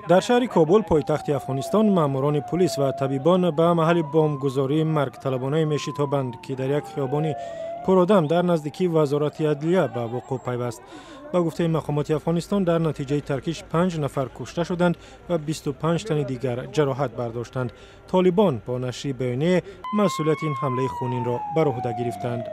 Дар шаҳри Кобул, пойтахти Афғонистон, маъмурони пулис ва табибон ба маҳалли бомбгузории маргталабонае мешитобанд, ки дар як хиёбони пуродам дар наздикии Вазорати адлия ба вуқӯъ пайваст. Ба гуфтаи мақомоти Афғонистон, дар натиҷаи таркиш 5 нафар кушта шуданд ва 25 тани дигар ҷароҳат бардоштанд. Толибон бо нашри баёние масъулияти ин ҳамлаи хунинро бар уҳда гирифтанд.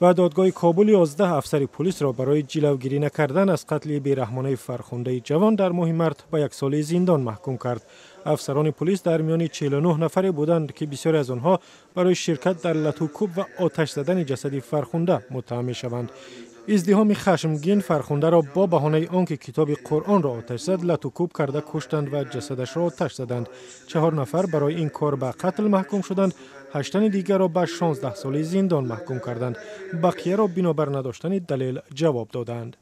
Ва додгоҳи Кобул 11 афсари пулисро барои ҷилавгирӣ накардан аз қатли бераҳмонаи Фархундаи ҷавон дар моҳи март ба 1 соли зиндон маҳкум кард. Афсарони пулис дар миёни 49 нафаре буданд, ки бисёре аз онҳо барои ширкат дар латукӯб ва оташ задани ҷасади Фархунда муттаҳам мешаванд. Издиҳоми хашмгин Фархундаро бо баҳонаи он ки китоби Қуръонро оташ зад, латукӯб карда куштанд ва ҷасадашро оташ заданд. 4 нафар барои ин кор ба қатл маҳкум шуданд, 8 тани дигарро ба 16 соли зиндон маҳкум карданд. Бақияро бинобар надоштани далел ҷавоб доданд.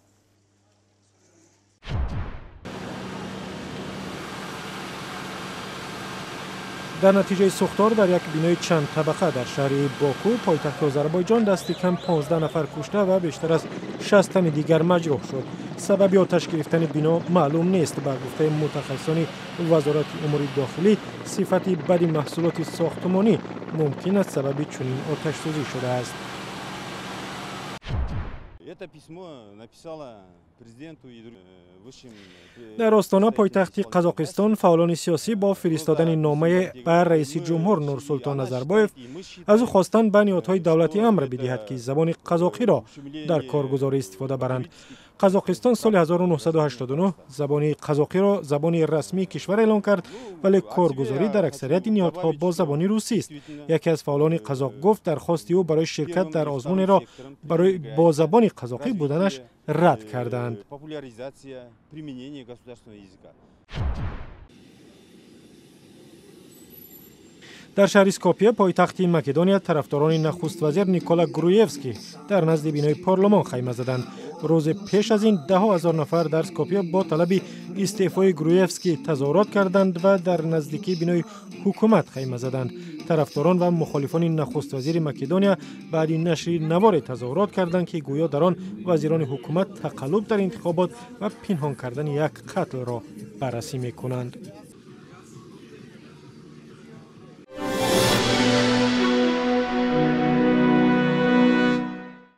Дар натиҷаи сӯхтор дар як бинои чанд табақа дар шаҳри Боку, пойтахти Озарбойҷон, дасти кам 15 нафар кушта ва бештар аз 60 тани дигар маҷрӯҳ шуд. Сабаби оташ гирифтани бино маълум нест. Ба гуфтаи мутахассисони Вазорати умури дохилӣ, сифати бади маҳсулоти сохтмонӣ мумкин аст сабаби чунин оташсӯзӣ шудааст. Дар Остона, пойтахти Қазоқистон, фаъолони сиёсӣ бо фиристодани номае ба раиси ҷумҳур Нурсултон Назарбоев аз ӯ хостанд ба ниҳодҳои давлатӣ амр бидиҳад, ки забони қазоқиро дар коргузорӣ истифода баранд. Қазоқистон соли 1989 забони қазоқиро забони расмии кишвар эълон кард, вале коргузорӣ дар аксарияти ниҳодҳо бо забони русист. Яке аз фаъолони қазоқ гуфт, дархости ӯ барои ширкат дар озмунеро барои бо забони қазоқӣ буданаш рад карданд. Дар шаҳри Скопия, пойтахти Македония, тарафдорони нахуствазир Никола Груевский дар назди бинои парлумон хайма заданд. Рӯзи пеш аз ин даҳо ҳазор нафар дар Скопия бо талаби истеъфои Груевский тазоҳурот карданд ва дар наздикии бинои ҳукумат хайма заданд. Тарафдорон ва мухолифони нахуствазири Македония баъди нашри наворе тазоҳурот карданд, ки гӯё дар он вазирони ҳукумат тақаллуб дар интихобот ва пинҳон кардани як қатлро баррасӣ мекунанд.